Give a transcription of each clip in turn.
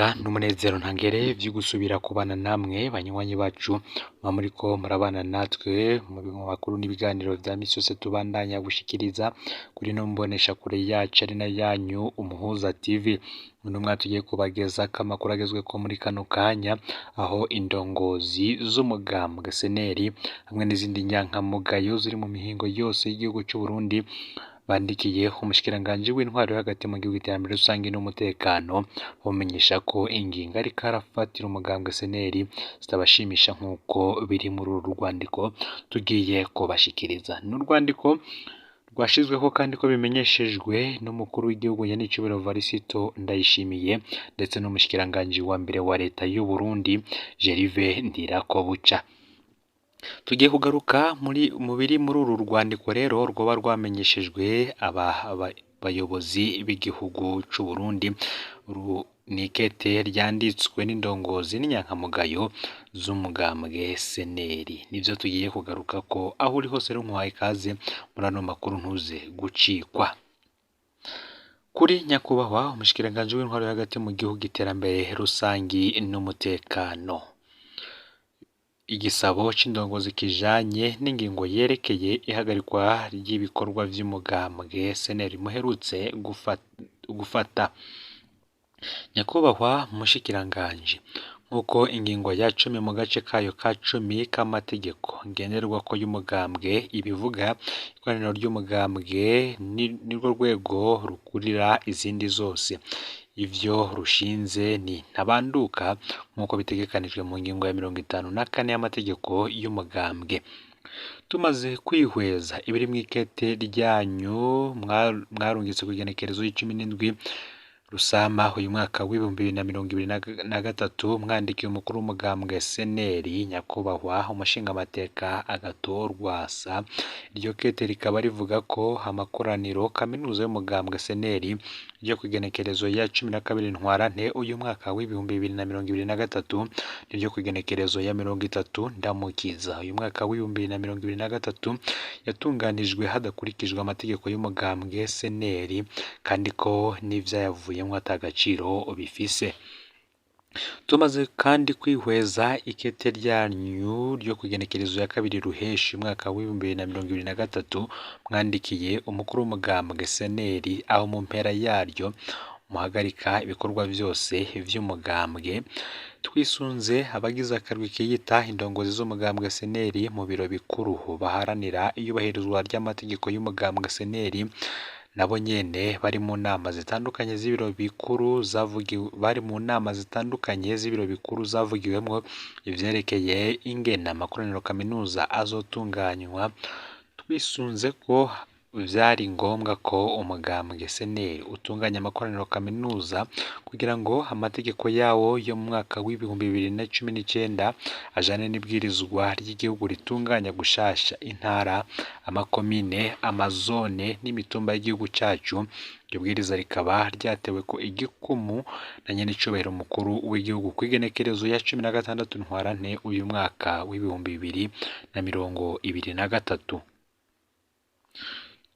N'iteka n'umunezero ntangere vyo gusubira kubana namwe banywanyi bacu muba muriko murabana natwe mu makuru n'ibiganiro vya misi yose tubandanya gushikiriza kuri ino mboneshakure yacu ari nayo yanyu Umuhuza TV. Uno mwaka tugiye kubagezako amakuru agezweko muri kano kanya, aho indongozi z'umugambwe seneri hamwe n'izindi nyankamugayo ziri mu mihingo yose y'igihugu c'Uburundi bandikiye umushikiranganji w'intwaro yo hagati mu gihugu, iterambere rusangi n'umutekano, bamumenyesha ko ingingo ariko arafatira umugambwe seneri zitabashimisha nk'uko biri muri uru rwandiko tugiye kubashikiriza. Ni urwandiko rwashizweho kandi ko bimenyeshejwe n'umukuru w'igihugu nyenicubahiro Varisito Ndayishimiye ndetse n'umushikiranganji wa mbere wa leta y'Uburundi Gervais Ndirakobuca. Tugiye kugaruka muri mu biri muri uru rwandiko rero rwoba rwamenyeshejwe aba bayobozi b'igihugu c'Uburundi. Uru ni ikete ryanditswe n'indongozi n'inyankamugayo z'umugambwe seneri. Nivyo tugiye kugarukako, aho uri hose rero nkuhaye ikaze muri ano makuru, ntuze gucikwa. Kuri nyakubahwa umushikiranganji w'intwaro yo hagati mu gihugu, iterambere rusangi n'umutekano. Igisabo c'indongozi kijanye n'ingingo yerekeye ihagarikwa ry'ibikorwa vy'umugambwe seneri muherutse gufata. Nyakubahwa mushikiranganji, nk'uko ingingo ya 10 mu gace kayo ka 10 k'amategeko ngenderwako y'umugambwe ibivuga, ikoraniro ry'umugambwe nirwo rwego rukurira izindi zose. Ivyo rushinze ni ntabanduka nk'uko bitegekanijwe mu ngingo ya 54 y'amategeko y'umugambwe. Tumaze kwihweza ibiri mw'ikete ryanyu mwarungitse kw'igenekerezo y'icumi n'indwi Rusama uyu mwaka w'2023, mwandikiye umukuru w'umugambwe seneri nyakubahwa umushingamateka Agathon Rwasa, iryo kete rikaba rivuga ko amakoraniro kaminuza y'umugambwe seneri ryo kw'igenekerezo ya 12 Ntwarante uyu mwaka w'2023 niryo kw'igenekerezo ya 30 Ndamukiza uyu mwaka w'2023 yatunganijwe hadakurikijwe amategeko y'umugambwe seneri, kandi ko n'ivyayavuyemwo ata gaciro bifise. Tumaze kandi kwihweza ikete ryanyu ryo kw'igenekerezo ya 2 Ruheshi umwaka w'2023 mwandikiye umukuru w'umugambwe seneri, aho mu mpera yaryo muhagarika ibikorwa vyose vy'umugambwe, twisunze abagize akarwi kiyita indongozi z'umugambwe seneri mu biro bikuru baharanira iyubahirizwa ry'amategeko y'umugambwe seneri, nabo nyene bari mu nama zitandukanye z'ibiro bikuru zavugiwe bari mu nama zitandukanye z'ibiro bikuru zavugiwemwo ivyerekeye ingene amakoraniro kaminuza azotunganywa, twisunze ko vyari ngombwa ko umugambwe seneri utunganya amakoraniro kaminuza kugira ngo amategeko yawo yo mu mwaka w'2019 ajane n'ibwirizwa ry'igihugu ritunganya gushasha intara, amakomine, amazone n'imitumba y'igihugu cacu. Iryo bwiriza rikaba ryateweko igikumu na nyenicubahiro umukuru w'igihugu kw'igenekerezo ya 16 Ntwarante uyu mwaka w'2023.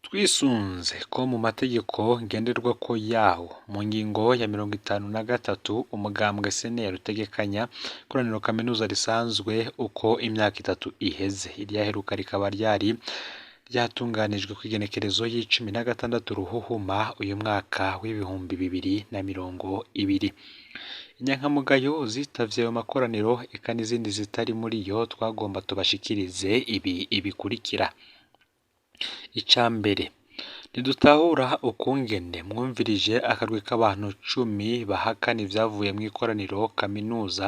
Twisunze ko mu mategeko ngenderwako yawo mu ngingo ya 53 umugambwe seneri utegekanya ikoraniro kaminuza risanzwe uko imyaka 3 iheze, iryaheruka rikaba ryari ryatunganijwe kw'igenekerezo y'icumi na 6 Ruhuhuma uyu mwaka w'2020. Inyankamugayo zitavye ayo makoraniro eka n'izindi zitari muri yo twagomba tubashikirize ibi bikurikira. Ica mbere, ntidutahura ukungene mwumvirije akarwi k'abantu 10 bahakana ivyavuye mw'ikoraniro kaminuza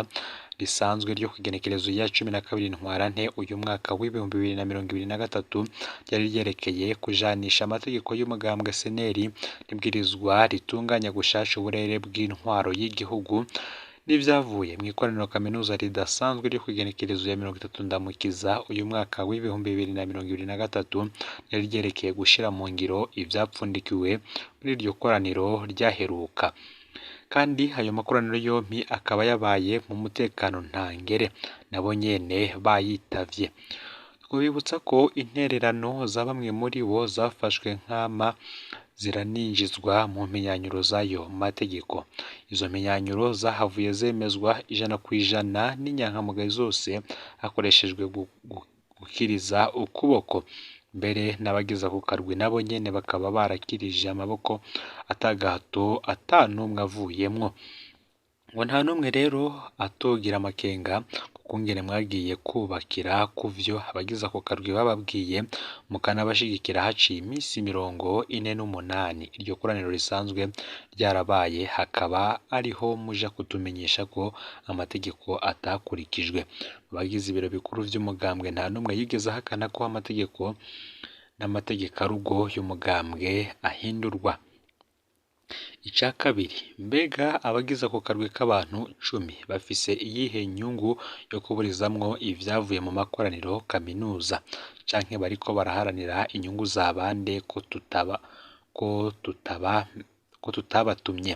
risanzwe ryo kw'igenekerezo ya 12 Ntwarante uyu mwaka w'2023 ryari ryerekeye kujanisha amategeko y'umugambwe seneri n'ibwirizwa ritunganya gushasha uburere bw'intwaro y'igihugu n'ivyavuye mw'ikoraniro kaminuza ridasanzwe ryo kw'igenekerezo ya 30 Ndamukiza uyu mwaka w'2023 ryari ryerekeye gushira mu ngiro ivyapfundikiwe muri iryo koraniro ryaheruka, kandi ayo makoraniro yompi akaba yabaye mu mutekano ntangere, nabo nyene bayitavye. Twobibutsa ko intererano za bamwe muri bo zafashwe nkama ziraninjizwa mu mpinyanyuro z'ayo mategeko. Izo mpinyanyuro zahavuye zemezwa 100% n'inyankamugayo zose hakoreshejwe gukiriza ukuboko. Mbere n'abagize ako karwi nabo nyene bakaba barakirije amaboko atagahato ata n'umwe avuyemwo. Ngo nta n'umwe rero atogira amakenga kukungene mwagiye kubakira kuvyo abagize ako karwi bababwiye, mukanabashigikira haciye iminsi 48 iryo koraniro risanzwe ryarabaye, hakaba ariho muja kutumenyesha ko amategeko atakurikijwe. Mu bagize ibiro bikuru vy'umugambwe nta n'umwe yigeze ahakana ko amategeko n'amategekarugo y'umugambwe ahindurwa. Ica kabiri, mbega abagize ako karwi k'abantu 10 bafise iyihe nyungu yo kuburizamwo ivyavuye mu makoraniro kaminuza, canke bariko baraharanira inyungu za bande ko tutabatumye?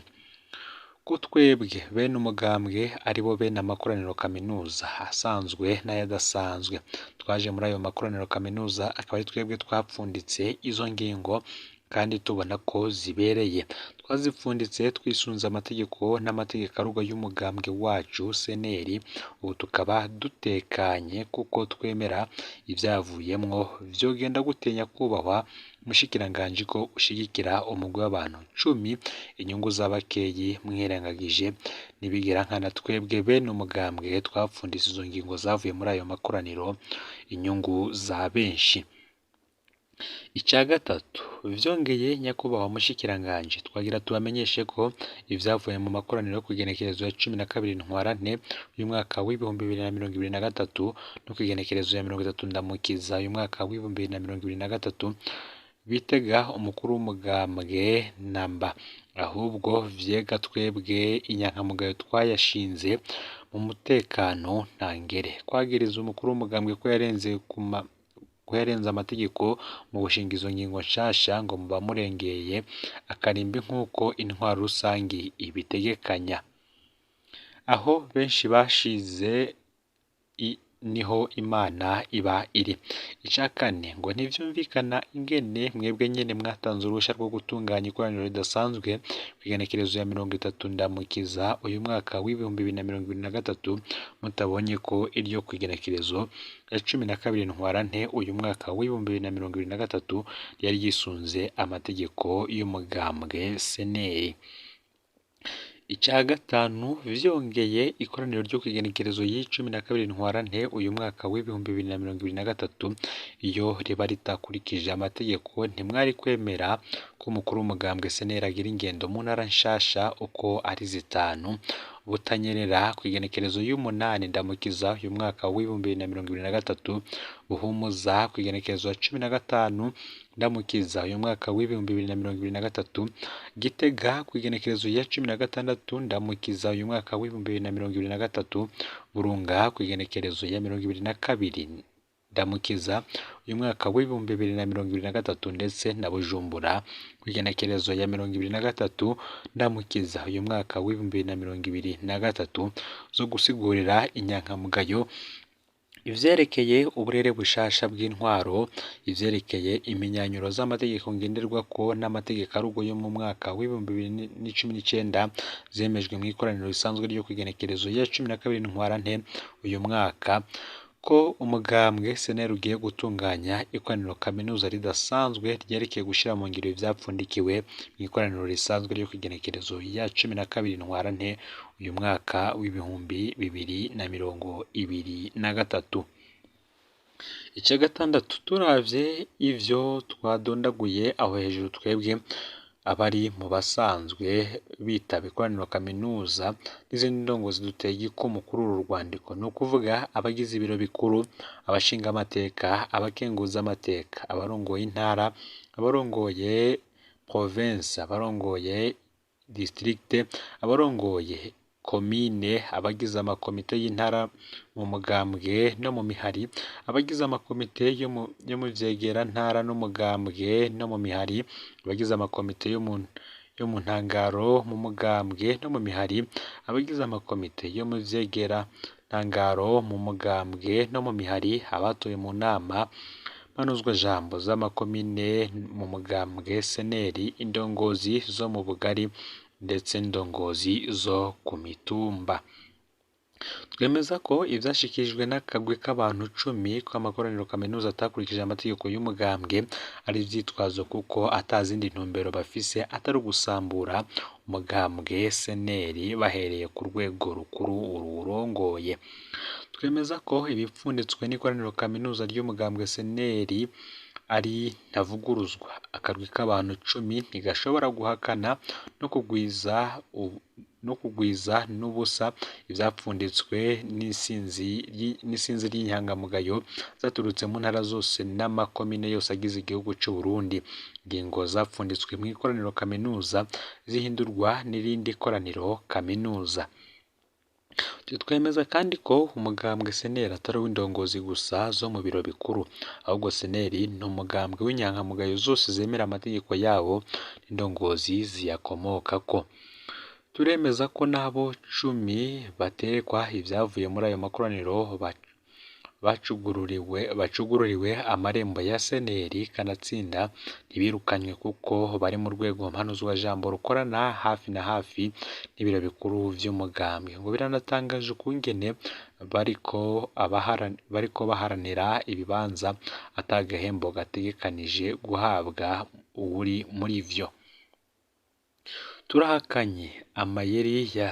Ko twebwe bene umugambwe aribo bene amakoraniro kaminuza asanzwe n'ayadasanzwe twaje muri ayo makoraniro kaminuza, akaba ari twebwe twapfunditse izo ngingo kandi tubona ko zibereye. Twazipfunditse twisunze amategeko n'amategekarugo y'umugambwe wacu CNL, ubu tukaba dutekanye kuko twemera ivyavuyemwo. Vyogenda gute nyakubahwa mushikiranganji ko ushigikira umugwi w'abantu 10 inyungu z'abakeyi mwirengagije nibigira nkana twebwe bene umugambwe twapfunditse izo ngingo zavuye muri ayo makoraniro inyungu za benshi. Ica gatatu, vyongeye nyakubahwa mushikiranganji, twagira tubamenyeshe ko ivyavuye mu makoraniro yo kw'igenekerezo ya 12 Ntwarante uyu mwaka w'2023 no kw'igenekerezo ya 30 Ndamukiza uyu mwaka w'2023 bitega umukuru w'umugambwe namba, ahubwo vyega twebwe inyankamugayo twayashinze mu mutekano ntangere. Kwagiriza umukuru w'umugambwe ko yarenze amategeko mu gushinga izo ngingo nshasha ngo muba murengeye akarimbi nk'uko intwaro rusangi ibitegekanya. Aho benshi bashize niho Imana iba iri. Ica kane, ngo ntivyumvikana ingene mwebwe nyene mwatanze uruhusha rwo gutunganya ikoraniro ridasanzwe kw'igenekerezo ya 30 Ndamukiza uyu mwaka w'2023 mutabonye ko iryo kw'igenekerezo ya 12 Ntwarante uyu mwaka w'2023 ryari ryisunze amategeko y'umugambwe CNL. Ica gatanu, vyongeye ikoraniro ryo kw'igenekerezo y'12 Ntwarante uyu mwaka w'2023 iyo riba ritakurikije amategeko ntimwari kwemera ko umukuru w'umugambwe CNL agira ingendo mu ntara nshasha uko ari 5, Butanyerera kw'igenekerezo y'8 Ndamukiza uyu mwaka w'2023, Buhumuza kw'igenekerezo ya 15 Ndamukiza uyu mwaka w'2023, Gitega kw'igenekerezo ya 16 Ndamukiza uyu mwaka w'2023, Burunga kw'igenekerezo ya 22 Ndamukiza uyu mwaka w'2023 ndetse na Bujumbura kw'igenekerezo ya 23 Ndamukiza uyu mwaka w'2023 zo gusigurira inyankamugayo ivyerekeye uburere bushasha bw'intwaro, ivyerekeye impinyanyuro z'amategeko ngenderwako n'amategekarugo yo mu mwaka w'2019 zemejwe mw'ikoraniro risanzwe ryo kw'igenekerezo ya 12 Ntwarante uyu mwaka, ko umugambwe CNL ugiye gutunganya ikoraniro kaminuza ridasanzwe ryerekeye gushira mu ngiro ivyapfundikiwe mw'ikoraniro risanzwe ryo kw'igenekerezo ya 12 Ntwarante uyu mwaka w'2023. Ica gatandatu, turavye ivyo twadondaguye aho hejuru twebwe abari mu basanzwe bitaba ikoraniro kaminuza n'izindi ndongozi duteye igikumu kuri uru rwandiko, ni ukuvuga abagize ibiro bikuru, abashingamateka, abakenguzamateka, abarongoye intara, abarongoye province, abarongoye district, abarongoye komine, abagize amakomite y'intara mu mugambwe no mu mihari, abagize amakomite yo mu vyegerantara n'umugambwe no mu mihari, abagize amakomite yo mu ntangaro mu mugambwe no mu mihari, abagize amakomite yo mu vyegerantangaro mu mugambwe no mu mihari, abatowe mu nama mpanuzwajambo z'amakomine mu mugambwe SNL, indongozi zo mu bugari ndetse n'indongozi zo ku mitumba. Twemeza ko ivyashikirijwe n'akagwi k'abantu 10 kw'amakoraniro kaminuza atakurikije amategeko y'umugambwe ari ivyitwazo kuko ata zindi ntumbero bafise atari ugusambura umugambwe SNL bahereye ku rwego rukuru ruwurongoye. Twemeza ko ibipfunditswe n'ikoraniro kaminuza ry'umugambwe SNL ari ntavuguruzwa. Akarwi k'abantu 10 ntigashobora guhakana no kugwiza n'ubusa ivyapfunditswe n'isinzi ry'inyangamugayo zaturutse mu ntara zose n'amakomine yose agize igihugu c'u Burundi. Ingingo zapfunditswe mw'ikoraniro kaminuza zihindurwa n'irindi koraniro kaminuza. Twemeza kandi ko umugambwe SNL atari uw'indongozi gusa zo mu biro bikuru, ahubwo SNL ni umugambwe w'inyankamugayo zose zemera amategeko yawo n'indongozi ziyakomokako. Turemeza ko n'abo 10 baterekwa ivyavuye muri ayo makoraniro bacugururiwe amarembo ya SNL kanatsinda ntibirukanywe kuko bari mu rwego mpanuzwajambo rukorana hafi na hafi n'ibiro bikuru vy'umugambwe. Ngo biranatangaje ukungene bariko baharanira ibibanza ata gahembo gategekanije guhabwa uwuri muri vyo. Turahakanye amayeri ya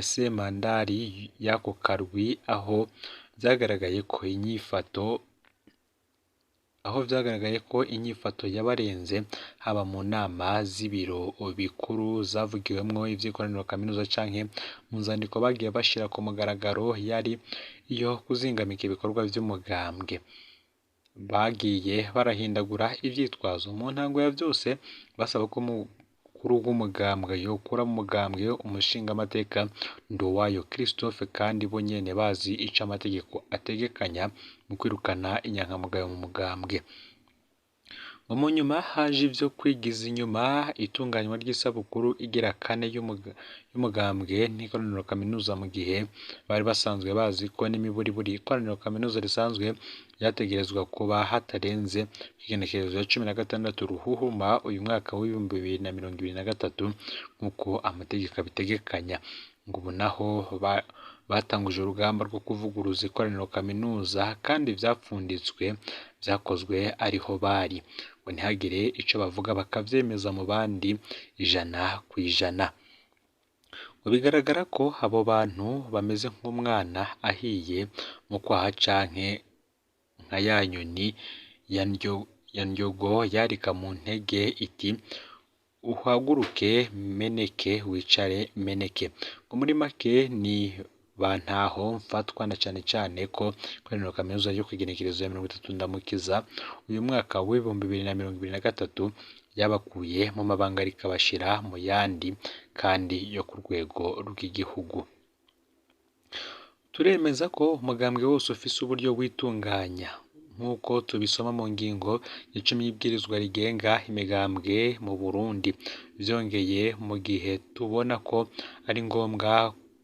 semandari y'ako karwi aho vyagaragaye ko inyifato yabarenze haba mu nama z'ibiro bikuru zavugiwemwo ivy'ikoraniro kaminuza canke mu nzandiko bagiye bashira ku mugaragaro yari iyo kuzingamika ibikorwa vy'umugambwe. Bagiye barahindagura ivyitwazo mu ntango ya vyose basaba ko umukuru w'umugambwe yokura mu mugambwe umushingamateka Nduwayo Christophe, kandi bo nyene bazi ico amategeko ategekanya mu kwirukana inyankamugayo mu mugambwe. Ngo mu nyuma haje ivyo kwigiza inyuma itunganywa ry'isabukuru igira kane y'umugambwe n'ikoraniro kaminuza, mu gihe bari basanzwe bazi ko n'imiburiburi ikoraniro kaminuza risanzwe ryategerezwa kuba hatarenze kw'igenekerezo rya 16 Ruhuhuma uyu mwaka w'2023 nk'uko amategeko abitegekanya. Ngo ubu naho batanguje urugamba rwo kuvuguruza ikoraniro kaminuza kandi ivyapfunditswe vyakozwe ariho bari, ngo ntihagire ico bavuga bakavyemeza mu bandi 100%. Ngo bigaragara ko abo bantu bameze nk'umwana ahiye mu kwaha canke nka ya nyoni ya ndyogo yarika mu ntege iti uhaguruke meneke wicare meneke. Ngo muri make ni bantaho mfatwa, na cane cane ko ikoraniro kaminuza ryo kw'igenekerezo ya 30 Ndamukiza uyu mwaka w'2023 ryabakuye mu mabanga rikabashira mu yandi kandi yo ku rwego rw'igihugu. Turemeza ko umugambwe wose ufise uburyo witunganya nk'uko tubisoma mu ngingo ya 10 y'ibwirizwa rigenga imigambwe mu Burundi. Vyongeye mu gihe tubona ko ari ngombwa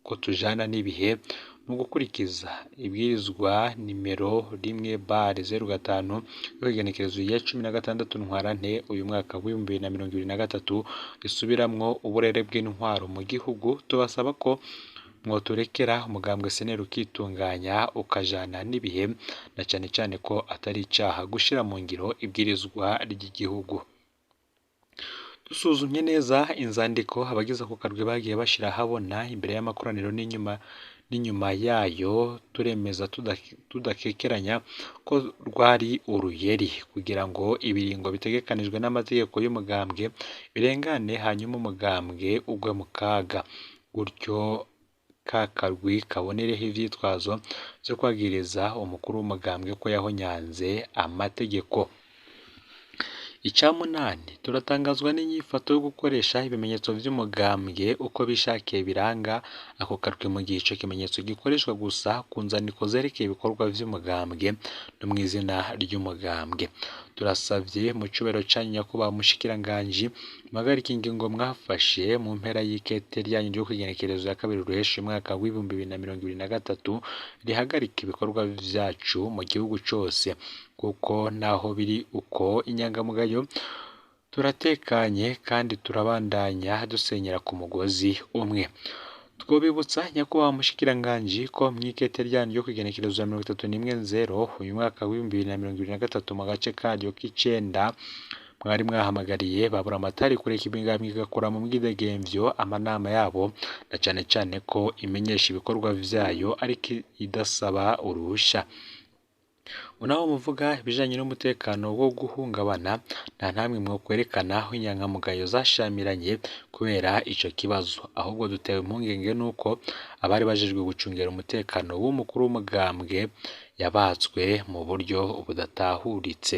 ko tujana n'ibihe mu gukurikiza ibwirizwa nimero 1/05 rw'igenekerezo ya 16 Ntwarante uyu mwaka w'2023 risubiramwo uburere bw'intwaro mu gihugu, tubasaba ko mwoturekera umugambwe SNL ukitunganya ukajana n'ibihe, na cane cane ko atari icaha gushira mu ngiro ibwirizwa ry'igihugu. Dusuzumye neza inzandiko abagize ako karwi bagiye bashira ahabona imbere y'amakoraniro n'inyuma yayo, turemeza tudakekeranya ko rwari uruyeri kugira ngo ibiringo bitegekanijwe n'amategeko y'umugambwe birengane, hanyuma umugambwe ugwe mu kaga, gutyo ka karwi kabonereho ivyitwazo vyo kwagiriza umukuru w'umugambwe ko yahonyanze amategeko. Ica munani, turatangazwa n'inyifato yo gukoresha ibimenyetso vy'umugambwe uko bishakiye biranga ako karwi, mu gihe ico kimenyetso gikoreshwa gusa ku nzandiko zerekeye ibikorwa vy'umugambwe no mw'izina ry'umugambwe. Turasavye mu cubahiro canyu nyakubahwa mushikiranganji, muhagarike ingingo mwafashe mu mpera y'ikete ryanyu ryo kw'igenekerezo ya 2 ruheshi umwaka w'2023 rihagarika ibikorwa vyacu mu gihugu cose, kuko naho biri uko inyangamugayo turatekanye kandi turabandanya dusenyera ku mugozi umwe. Twobibutsa nyakubahwa mushikiranganji ko mw'ikete ryanyu ryo kw'igenekerezo ya 31/0 uyu mwaka w'2023 mu gace karyo k'icenda mwari mwahamagariye ba buramatari kureka imigambwe igakora mu mwidegemvyo amanama yabo, na cane cane ko imenyesha ibikorwa vyayo ariko idasaba uruhusha. Naho muvuga ibijanye n'umutekano wo guhungabana, nta namwe mwokwerekana aho inyankamugayo zashamiranye kubera ico kibazo, ahubwo dutewe impungenge nuko abari bajejwe gucungera umutekano w'umukuru w'umugambwe yabatswe mu buryo budatahuritse.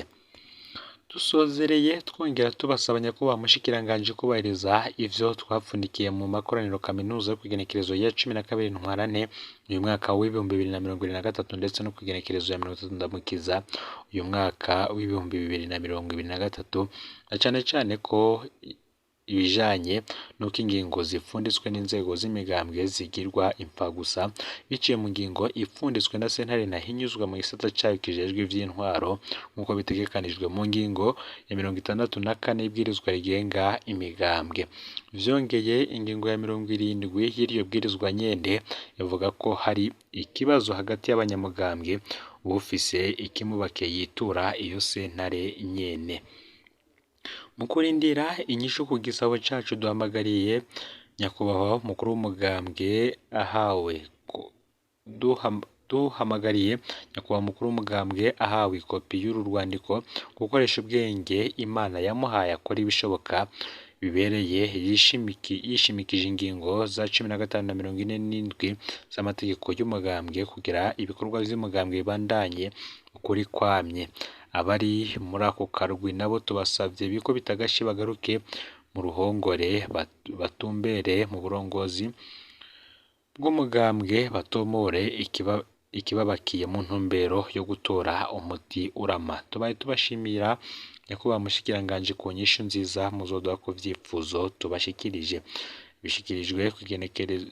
Dusozereye twongera tubasaba nyakubahwa mushikiranganji kubahiriza ivyo twapfundikiye mu makoraniro kaminuza yo kw'igenekerezo ya 12 Ntwarante uyu mwaka w'2023 ndetse no kw'igenekerezo ya 30 Ndamukiza uyu mwaka w'2023, na cane cane ko ibijanye n'uko ingingo zipfunditswe n'inzego z'imigambwe zigirwa impfagusa biciye mu ngingo ipfunditswe na sentare ntahinyuzwa mu gisata cayo kijejwe ivy'intwaro, nk'uko bitegekanijwe mu ngingo ya 64 y'ibwirizwa rigenga imigambwe. Vyongeye, ingingo ya 70 y'iryo bwirizwa nyene ivuga ko hari ikibazo hagati y'abanyamugambwe, uwufise ikimubake yitura iyo sentare nyene. Mu kurindira inyishu ku gisabo cacu, duhamagariye nyakubahwa umukuru w'umugambwe ahawe duhamagariye nyakubahwa umukuru w'umugambwe ahawe ikopi y'uru rwandiko gukoresha ubwenge Imana yamuhaye akora ibishoboka bibereye yishimikije ingingo za 15 na 47 z'amategeko y'umugambwe kugira ibikorwa vy'umugambwe bibandanye ukuri kwamye. Abari muri ako karwi nabo tubasavye bikubite agashi bagaruke mu ruhongore, batumbere mu burongozi bw'umugambwe, batomore ikibabakiye mu ntumbero yo gutora umuti urama. Tubaye tubashimira nyakubahwa mushikiranganji ku nyishu nziza muzoduha ku vyifuzo tubashikirije. Bishikirijwe kw'igenekerezo.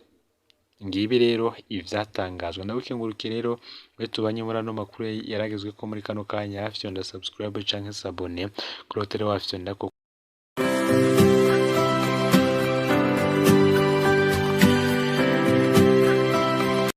Ngibi rero ivyatangazwa. Ndagukengurukiye rero we tubanye muri ano makuru yaragezweko muri kano kanya. Fyonda subscribe canke s'abonner kuri hoteli wafyonda.